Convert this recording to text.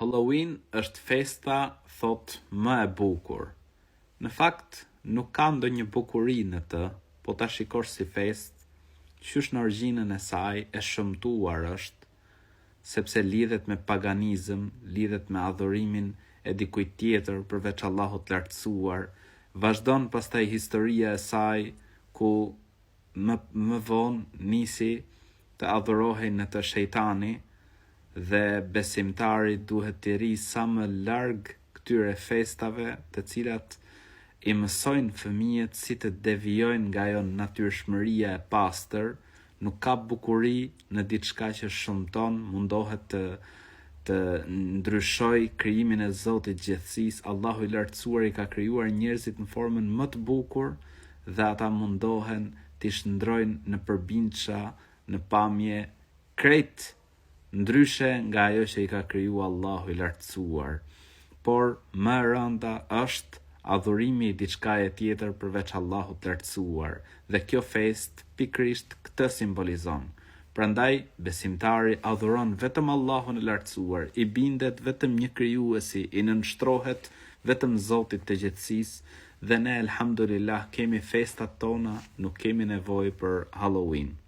Halloween është festa thotë më e bukur. Në fakt nuk ka ndonjë bukuri në të, po ta shikosh si festë, qysh në origjinën e saj e shëmtuar është, sepse lidhet me paganizëm, lidhet me adhurimin e dikujt tjetër përveç Allahut të Lartësuar, vazhdon pastaj historia e saj ku më më vonë nisi të adhurohej në të shejtani dhe besimtari duhet t'i rrijë sa më larg këtyre festave të cilat i mësojnë fëmijët si të devijojnë nga ajo natyrshmëria e pastër, nuk ka bukuri në diçka që shëmton, mundohet të të ndryshojë krijimin e Zotit të gjithësisë, Allahu i Lartësuar i ka krijuar njerëzit në formën më të bukur dhe ata mundohen t'i shndrojnë në përbindsha, në pamje krejt ndryshe nga ajo që i ka kriju Allahu i Lartësuar. Por më e rënda është adhurimi i diçkaje tjetër përveç Allahut të Lartësuar dhe kjo festë pikërisht këtë simbolizon. Prandaj, besimtari adhuron vetëm Allahun e Lartësuar, i bindet vetëm një Krijuesi, i nënshtrohet vetëm Zotit të gjithësisë dhe ne elhamdulillah kemi festat tona, nuk kemi nevojë për Halloween.